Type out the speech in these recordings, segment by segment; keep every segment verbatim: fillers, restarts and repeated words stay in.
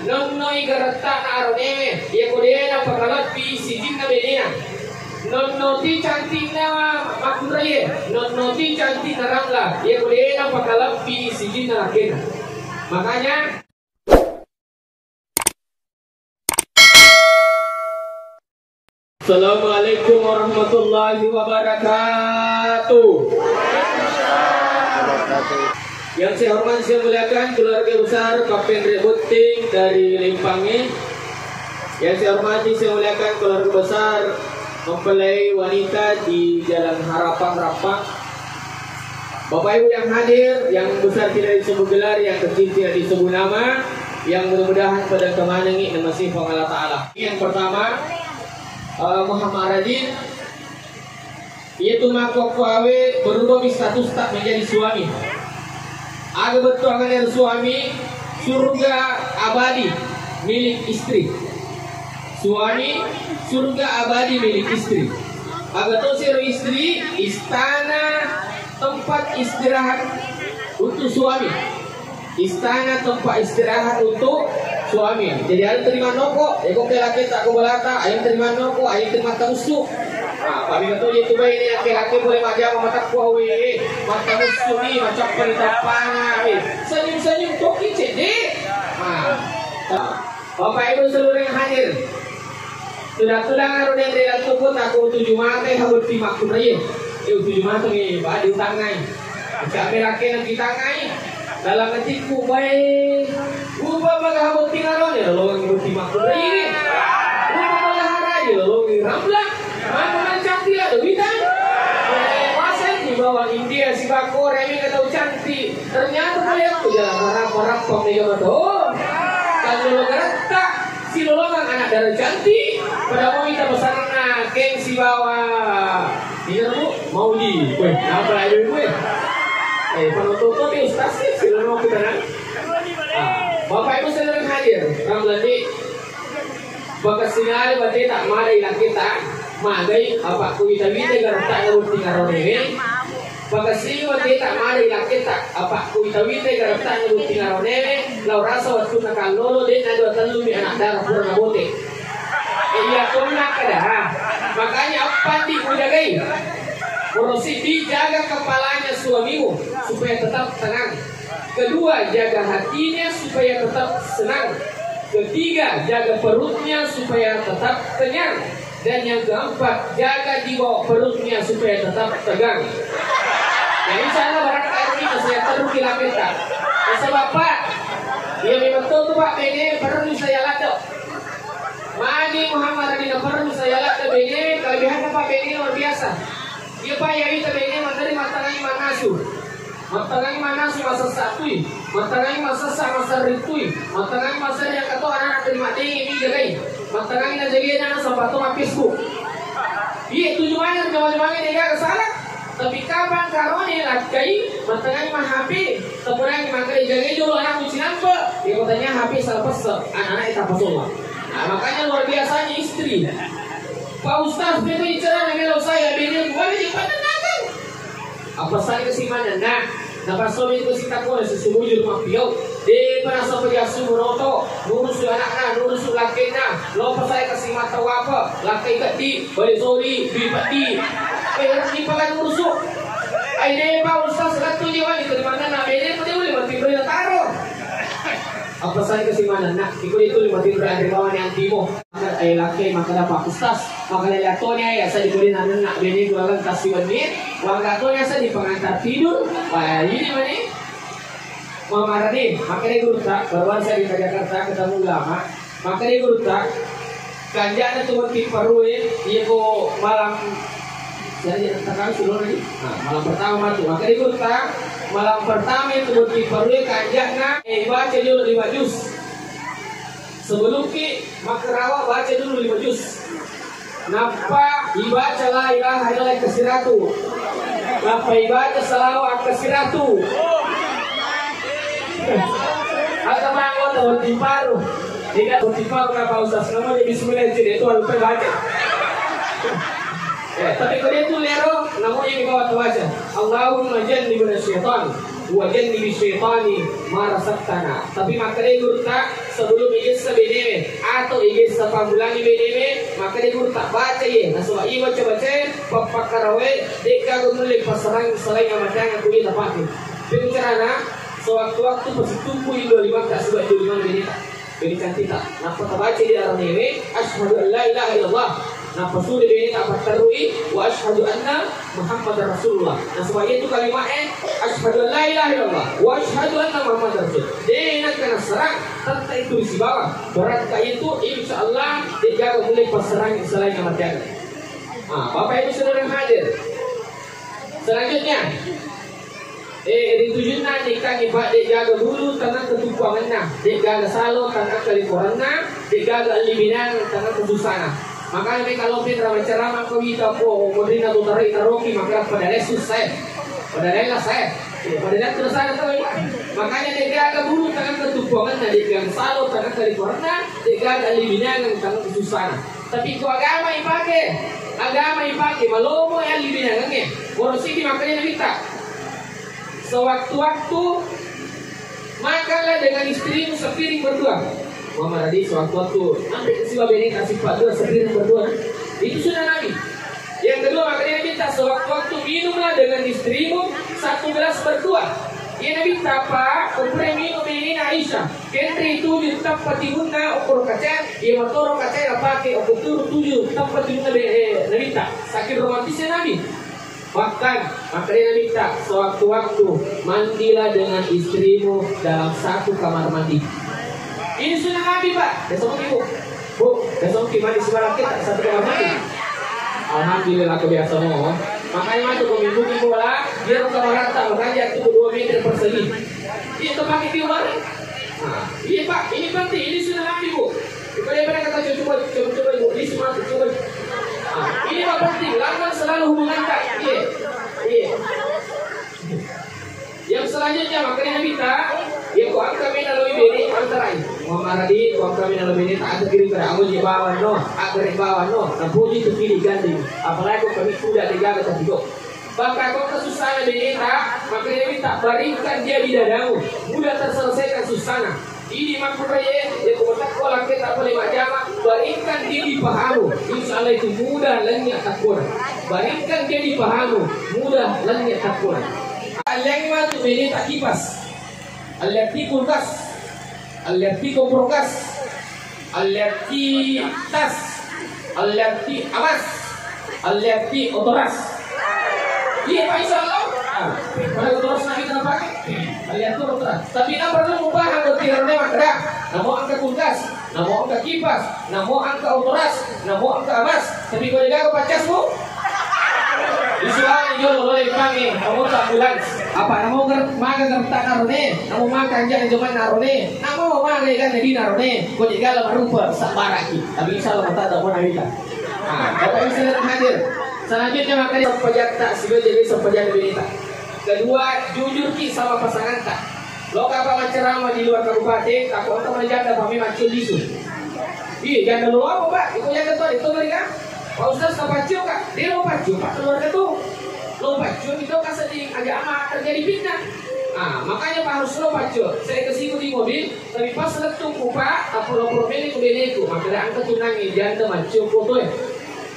Nonnoi garetta'na aronewe, iyako de' napakalebbi sijinna benena. Nonnoti cantikna makkunraie, nonnoti cantikna Ramla, iyako de' napakalebbi sijinna lakkena. Makanya, Assalamualaikum warahmatullahi wabarakatuh. Yang saya hormati, saya muliakan keluarga besar Pappenre Botting dari Limpange. Yang saya hormati, saya muliakan keluarga besar mempelai wanita di Jalan Harapan Rappang. Bapak Ibu yang hadir, yang besar tidak disebut gelar, yang kecil tidak disebut nama, yang mudah-mudahan pada kemanangi nama Puang Allah Ta'ala. Yang pertama, eh, Muhammad Radin, yaitu makkokkoe berubah status tak menjadi suami. Aga bettuanna suami, surga abadi milik istri. Suami, surga abadi milik istri. Aga to sero istri, istana tempat istirahat untuk suami. Istana tempat istirahat untuk suami. Jadi, ayo terima noko, eko ke laki tak ko balata, ayo terima noko, ayo terima tamusu. Ah, tapi betul itu baik ini, laki-laki boleh majama mata kuawi, mata musu ni, macam perintah pangai. Senyum-senyum toki cedek. Ah. Bapak Ibu seluruh yang hadir, tudang-tudang aro denre lan tuku, tako tuju mate habutti makkunraie. Eh, tuju mate ni, badi utangngai. Ucap merake na kitangngai. Dalam hatiku, bae, rupa maga habutti ngarone, lolongi butti makkunraie. Rupa maga haraji, lolongi Ramla. Maka mancang tidak ada witan. Pasang di bawah India, si Bakore, ini kata cantik. Ternyata kalian tuh jalan marah-marah pemega betul. Kan dulu geretak, si lolongan anak dara cantik. Pada mau minta pesanan, geng si bawa. Ini bu, mau di. Weh, kenapa lagi gue? Eh, penonton tuh nih, ustaz sih, si lolongan kita kan. Ah, Bapak Ibu saudara hadir, Ramla ni. Pakessingale bateta mada ilakketa, magai apa kuwita-wita garettana botting aronewe. Pakessingi bateta mada ilakketa, apa kuwita-wita garettana botting aronewe, lao rasa wettunna kallolo, de' nadua tellumi anak dara pura nabote. E, iya tonna kada. Makanya apa di mujagai? Purosidi jaga kepalanya suamimu supaya tetap tenang. Kedua, jaga hatinya supaya tetap senang. Ketiga, jaga perutnya supaya tetap kenyang. Dan yang keempat, jaga di bawah perutnya supaya tetap tegang. Nah, insya Allah barang kayak ini saya terus kita minta. Masa Bapak, ya memang tuh, tuh Pak, bene perlu saya ladde. Magi Muhammad Radina perlu saya ladde bene, kelebihannya Pak bene luar biasa. Iya Pak, ya itu bene materi matangai manasu. Mattengai manasu masessa tui, mattengai masessa maserri tui, mattengai maserri engka to anak-anak terima dengi mi jagai, mattengai na jagai anak sampah to mappesku. Iya tuju maneng jama-jamang de gaga salah. Tapi kapang karone lakkai mattengai ma H P, tepurangi mangkali jagai jolo anak kucinampe. Iya kotanya H P salah pesse, anak-anak itu apa sola. Nah, makanya luar biasanya istri. Pak Ustaz, betul bicara na melo saya bini bukan di panennakan. Apa saya kasih mana nak? Napa suami itu sih takut sesubuh di rumah piau. De pada sampai dia subuh roto, nurusu anakna, nurusu lakena. Lo apa saya kasih mata apa? Lakai kedi, boleh soli, beli peti. Eh, harus dipakai nurusu. Ai de Pak Ustaz satu je wali terima na bede pada boleh mati boleh taro. Apa saya kasih mana nak? Iko itu lima tidur dari bawah ni antimo. Maka, eh, laki, maka dapat Ustaz. Maka lele toni ya, saya dikuli naneng nak bini gua kan kasih wenni. Warga toni saya di pengantar tidur. Wah, ini mana? Mama Radin, maka dia guru tak, baruan saya di Jakarta ketemu ulama. Maka dia guru tak, kanjana tu beti parue, iya ko malam, saya di Jakarta kan sudah lagi. Nah, malam pertama tu, maka dia guru tak, malam pertama itu beti parue kanjana, eh, baca dulu lima juz. Sebelum ki makkarawa baca dulu lima juz. Nappa ibaca la ilaha illallah ke siratu. Nappa ibaca salawat ke siratu. Ada mango tahun timparu. Tidak tahun timparu napa usah selama di bismillah jadi itu lupa baca. Eh, tapi kalau itu lero, namun ini bawa baca. Allahumma jannibna syaitan. Wa jannibi syaitani ma razaqtana. Tapi makkeda gurutta sebelum ini Iya, sapammulangi benewe, maka de guru tak baca iye. Nasaba iya baca-baca, pappakkarawe, de gaga mulle passarangi selain amateang aku iya tapake. Pembicarana, sewaktu-waktu pasitungku indo limata sebab indo limang beneta. Jadi cantik tak? Nappa tabaca di aranewe, asyhadu an la ilaha illallah. Nappa sudah beneta patterui, wa asyhadu anna Muhammadar Rasulullah. Nasaba iya tu kalimat e, asyhadu an la ilaha illallah, wa asyhadu anna Muhammadar Rasul. De nakkana serang, tetta itu sibawa. Berarti itu, insya Allah, de gaga mulle passarangi selain amateang. Ah, Bapak Ibu Saudara yang hadir. Selanjutnya, eh, ritujunna nikah ni, Pak, de gaga bulu tanang ketukuangenna, de gaga salo tanang kalikoranna, de gaga libinang tanang kesusana. Makanya mereka lopin rama ceramah ke wita po, modrina tu tarai taroki, maka pada lesus saya. Pada lelas saya. Pada lelas sana tahu ya. Makanya de gaga bulu tanang ketukuangenna, de gaga salo tanang kalikoranna, de gaga libinang tanang kesusana. Tapi ko agama ipake, agama ipake, malomo ya libinangengnge. Poro sidi makanya kita. Sewaktu-waktu makanlah dengan istrimu sepiring berdua. Muhammad Adi, sewaktu-waktu nanti siwa bene kasih pak dua sepiring berdua. Itu sunnah Nabi. Yang kedua, makanya kita sewaktu-waktu minumlah dengan istrimu satu gelas berdua. Iya Nabi tapa, umpre minum ini Aisyah. Kenri tuju tempat ibunna ukur kaca, iya matoro kaca pakai ukur turu tuju tempat ibunna be-, eh, Nabi tak. Sakit romantisnya Nabi. Bahkan, makanya Nabi tak sewaktu-waktu mandilah dengan istrimu dalam satu kamar mandi. Ini sunnah Nabi, Pak. Besok ibu. Bu, besok mandi sebarang kita satu kamar mandi. Alhamdulillah, kebiasa mau. Makanya matu ko minggu bola, biar ke rata, makanya itu dua meter persegi. Itu pakai tiup bareng. Nah, iya Pak, ini penting, ini sudah nanti Bu. Coba dia pernah kata coba, coba, coba, coba, Bu, ini semua coba. Nah, ini Pak penting, lakukan selalu hubungan Kak. Iya, iya. Yang selanjutnya, makanya Nabi ta, ya ko angka mena lo bene antarai. Muhammad Radi, ko angka mena lo bene tak ada kiri pada amu je bawa no, ada kiri bawa no. Nah, puji tu kiri gandeng. Apalagi ko kami sudah digaga tapi kok. Bahkan ko kesusahan bene tak, makanya Nabi tak baringkan dia di dadamu. Mudah terselesaikan susahnya. Idi makkunraie, iya ko matekko lakketa pole majjama, baringkan dia di pahamu. Insya Allah itu mudah lennye takkona. Baringkan dia di pahamu, mudah lennye takkona. Alliangi matu beneta kipas, alliangi kulkas, alliangi kompor gas, alliangi tas, alliangi amas, alliangi otoras. Iya, Pak, insya Allah. Ah, pada otoras lagi kenapa? Alliangi otoras. Tapi nang perlu mupahang ko tirone makkeda, namo engka kulkas, namo engka kipas, namo engka otoras, namo engka amas. Tapi ko de gaga paccasmu? Isuwani jolo lo lempangnge, namo ambulans. Apa namo ger-, maga gertak narone, namo maga anjak jaman narone, namo maga ikan di narone, ko de gaga marupa sabbaraki. Tapi insya Allah mata tak mau nawita. Ah, Bapak Ibu sekalian hadir. Selanjutnya makanya sempajatta, sibawa jadi sempajatta berita. Kedua, jujur ki sama pasangan ta. Lo kapa maccerama di luar kabupaten, takut engka mana janda pami macul lisu. Iya, janda lo apa, Pak? Itu janda tuh, itu mereka. Pak Ustaz, tak pacul, Kak? Dia lo pacul, Pak, keluarga tuh. Lo pacul itu kasih di agama terjadi fitnah. Ah, makanya Pak harus lo pacul. Saya ke situ di mobil, tapi pas lettu ku, Pak, aku lapor bene ku beneku, maka ada angkat tunangi, janda macul foto ya.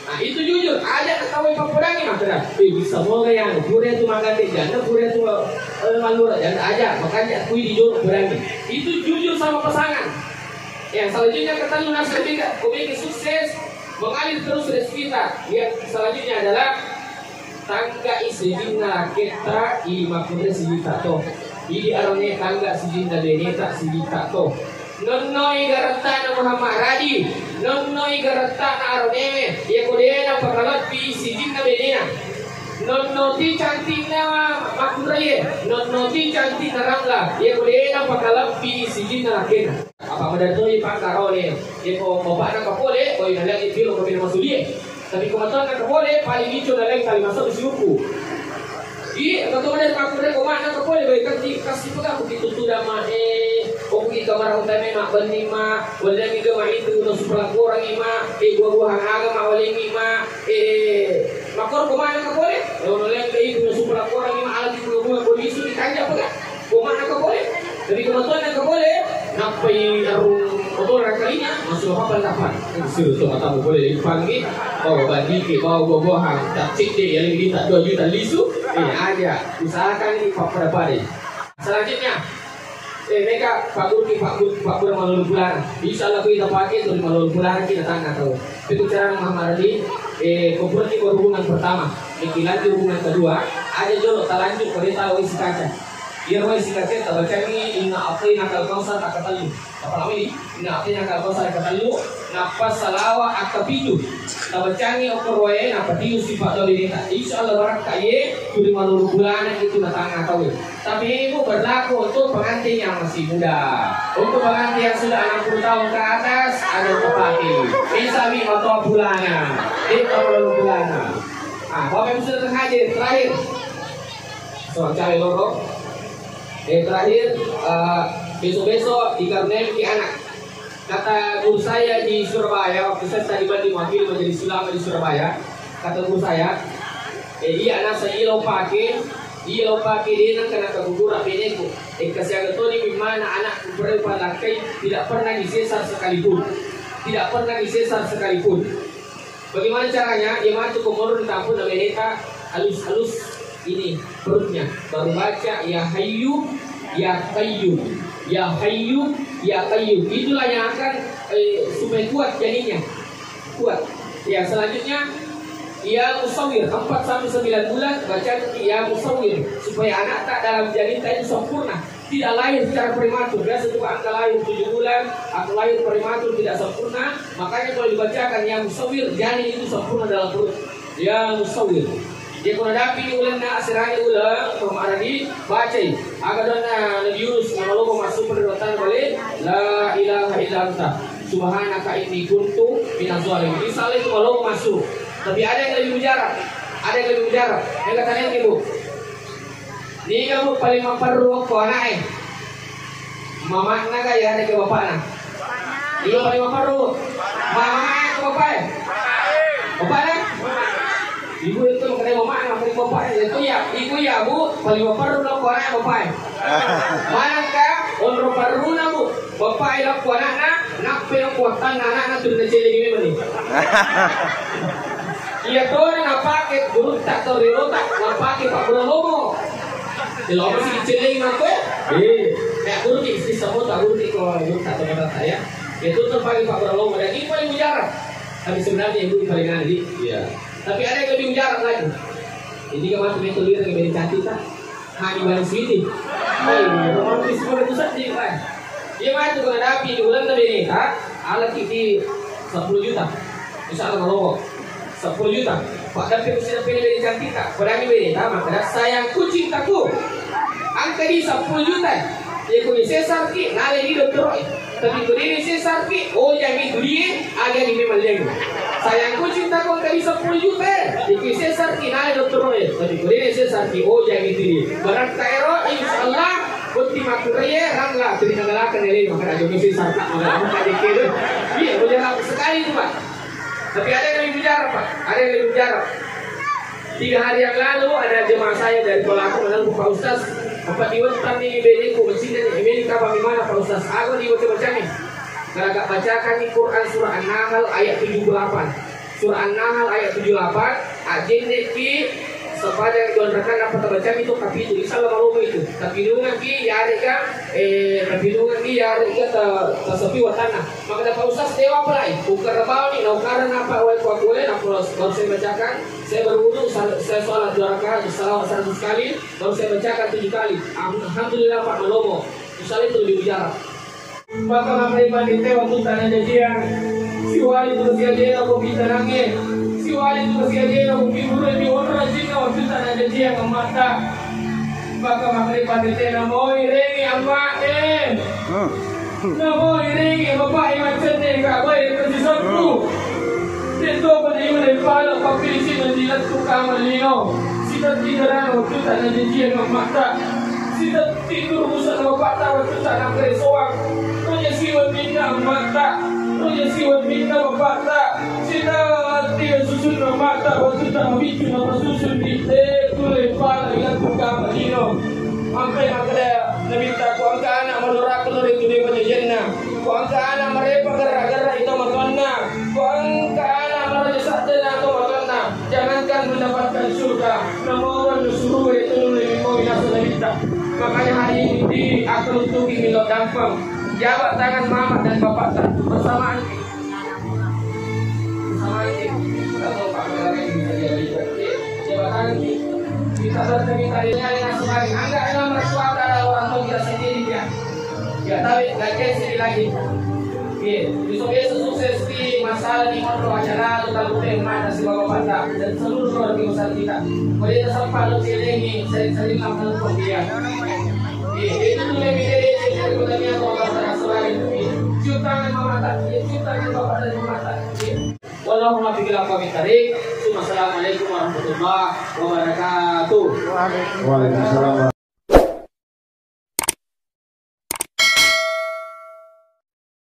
Nah, itu jujur, aja ketahui papudangi makkeda, eh, bisa moga ya, pura itu makan dek janda, pura itu, eh, malura janda aja, makanya aku ini jujur papudangi. Itu jujur sama pasangan. Yang selanjutnya ketahui nasib kita, kau bikin sukses, mengalir terus rezeki kita. Yang selanjutnya adalah tangga i sijinna lakketta, idi makkunrai sijita to. Idi arone tangga sijinna beneta sijita to. Nonnoi garettana Muhammad Radi, nonnoi garettana aronewe, iya ko dena pakalebbi sijinna benena. Nonnoti cantikna makkunraie, nonnoti cantikna Ramla, iya ko dena pakalebbi sijinna lakkena. Apa madertoi pakkarone, iya ko bapakna kapole, koi nalagi pilo ko pina masulie. Tapi ko matonna kapole, paling ijo nalagi kali masuk siuku. Iya, engka to mader makkunrai ko mana kapole, baik kan di kasih pegang begitu tu dama, eh, oh, kita marah utama mak bening mak, walengi ke mak itu, no super laporan mak, eh, buah-buahan aga mak walengi mak, eh, makor ko mana kapole, eh, ono lagi itu, no super laporan mak, alagi bunga-bunga, kondisi di kanja pegang. Ko mana kapole? Tapi ko matonna kapole, nappai arung otora kalinya, Suruh apa pendapat? Suruh tu matamu boleh limpang ni. Bawa bandiki, bawa buah-buahan. Tak cek deh, yang ini tak dua juta lisu. Eh, aja. Usahakan ini apa pendapat ni? Selanjutnya, eh, mereka Pak Guru, Pak Guru, Pak Guru Malolo Pulana. Insya Allah kita pakai tu di Malolo Pulana kita tanya tahu. Itu cara Muhammad Ali. Eh, kau pergi berhubungan pertama. Ini lanjut hubungan kedua. Aja jolo, tak lanjut, kau dia tahu isi kaca. Iya, wai, singkatnya, tabacangi inna a'tainakal kautsar, akatellu. Apa namanya ini? Inna a'tainakal kautsar, akatellu. Nappa salawa, akapitu. Tabacangi okko ruwae, nappa tilu sipa dua beneta. Insya Allah barakka ye, tuli Malolo Pulana itu natanga tau. Tapi ibu berlaku untuk pengantin yang masih muda. Untuk pengantin yang sudah enam puluh tahun ke atas, ada yang terpakai. Bisa mi matoa pulana. Itu Malolo Pulana. Ah, Bapak Ibu sudah hadir, terakhir. Soal cawe loro. Eh, terakhir, eh, besok-besok dikaruniai anak. Kata guru saya di Surabaya, waktu saya tadi banding wakil majelis ulama di Surabaya, kata guru saya, eh, iya nasa iya lo pake, iya lo pake denang kena keguguran beneku. Eh, kasihan toni, di mana anakku perlu palakai, tidak pernah disesar sekalipun. Tidak pernah disesar sekalipun. Bagaimana caranya? Iya matu ko moro di kampung namanya neta, halus-halus ini perutnya. Baru baca, "Ya Hayyu, Ya Qayyum, Ya Hayyu, Ya Qayyum." Itulah yang akan, eh, supaya kuat janinnya. Kuat. Ya, selanjutnya, Ya Musawwir, empat sampai sembilan bulan, baca, "Ya Musawwir," supaya anak tak dalam janin tak itu sempurna. Tidak lahir secara prematur. Biasa juga angka lahir tujuh bulan atau lahir prematur tidak sempurna. Makanya kalau dibacakan Ya Musawwir, janin itu sempurna dalam perut. Ya Musawwir. Dia kalau dapi di ulenna, asirani uleng, pemarani, bacai. Aga donna Nabi Yunus, nama lobo masuk pada rotan balik. La ilaha illa anta. Subhanaka inni kuntu minaz zalimin. Insya Allah itu kalau masuk. Tapi ada yang lebih mujarab. Ada yang lebih mujarab. Yang kata nenek, Bu. Niga, Bu, paling maperru okko ana'e? Mama'na ga, iya, de' ga bapa'na? Niga paling maperru? Mama'e atau bapa'e? Bapa'na? Ibu itu makanya mama'na, paling bapa'e. Itu ya, ibu ya, Bu, paling maperru okko ana'e bapa'e. Manakka onro perruna, Bu? Bapa'e lakko ana'na, nappa okko wattanna ana'na tu nacellengi memang ni. Iya tona napake gurutta to riolota, napake pabbura lomo. Lomo si dicellengi makko e. Eh, ya guru ki, si semua tak guru ki ko gurutta to kata saya. Itu terpakai pabbura lomo dan ini paling mujarab. Tapi sebenarnya ibu paling aneh, iya. Tapi ada yang lebih mujarab lagi. Ini kan masuk metode yang lebih cantik, kan? Hani Bali Siti. Hai, romantis pada pusat di, kan? Iya, matu ko nadapi di uleng na beneta, alaki di sepuluh juta. Insya Allah malomo. Sepuluh juta. Pak, tapi ku sira pele bene cantik, tak? Padani beneta, maka sayang kucing taku. Angka di sepuluh juta. Iya, ku sesar ki, nale di dokter. Tapi ko de' sesar ki, oh, jadi duit, aga di memang leng. Sayang kucing taku angka di sepuluh juta. Di sesar ki, nale dokter. Tapi ko de' sesar ki, oh, jadi duit. Barang taero, insya Allah, Bukti makkurai, rangga, tuli nagalakang ele, maka aja misi sarta, maka aja misi kere. Iya, mujarab sekali itu, Pak. Tapi ada yang lebih mujarab, Pak. Ada yang lebih mujarab. Tiga hari yang lalu ada jemaah saya dari Pelaku menelpon Pak Ustaz, empat diwettang ni beneku, mecinta ni, ini kapan di mana Pak Ustaz? Aku dibaca-baca nih. Kalau agak bacakan di Quran surah An-Nahl ayat tujuh puluh delapan. Surah An-Nahl ayat tujuh delapan, ajjenneki sepanjang dua rakaat apa tabacang itu kapitu, insya Allah malomo itu. Tapidungaki yarega, eh, tapidungaki yarega ta-, tasepi watanna. Maka dapat usah sewa apa lai? Ukara bawa ni, na ukara napa wae kuakue, na baru saya bacakan, saya berwudu, sa-, saya sholat dua rakaat, salawat seratus kali, baru saya bacakan tujuh kali. Alhamdulillah, Pak, malomo. Insya Allah itu lebih mujarab. Maka makkai pandete wattutta najajiang, siwali tu masiajena ko pitanangnge, siwali tu masiajena ko piburue mi onrajinna wattutta najajiang ammatta. Maka makkai pandete namoi rengi amma'e. Hmm. Namoi rengi bapa'e maccenne ka bae ko sisabbu. Hmm. Tentu ko naiu le pala pappilisina dilettu kamar lino. Sitetti garana wattutta najajiang ammatta. Sitetti Tidur busa na bapakta wattutta nakkere soang. Roja siwa minna ammatta. Roja siwa minna bapakta. Sita tiga susunna ammatta wattutta mabiccu napasusun di, eh, tulai pala ilattu kama lino. Ampai makkeda Nabitta, ko engka anak madoraka nore tu de pajajianna. Ko engka anak marepa gerra-gerra Makanya hari ini aku untuk ingin lo gampang. Jabat tangan mama dan bapak tak bersamaan. Bersamaan. Kita tahu Pak Jabat tangan. Kita berterima kasih dengan sebagai angga dalam bersuara orang tua kita sendiri ya. Ya, tapi nggak kayak sini lagi. Iya, besok-besok sukses di masalah di motor acara atau tamu tema nasi bapak-bapak dan seluruh keluarga besar kita. Boleh tersempat lo celengi, sering-sering lah menelpon dia. Iya, itu tuh lebih dari cerita pertanyaan atau bahasa Nasrani. Iya, cium tangan mama tak, iya, cium tangan bapak dan mama tak. Iya. Wallahumma biqil apa mintarik. Assalamualaikum warahmatullahi wabarakatuh. Waalaikumsalam.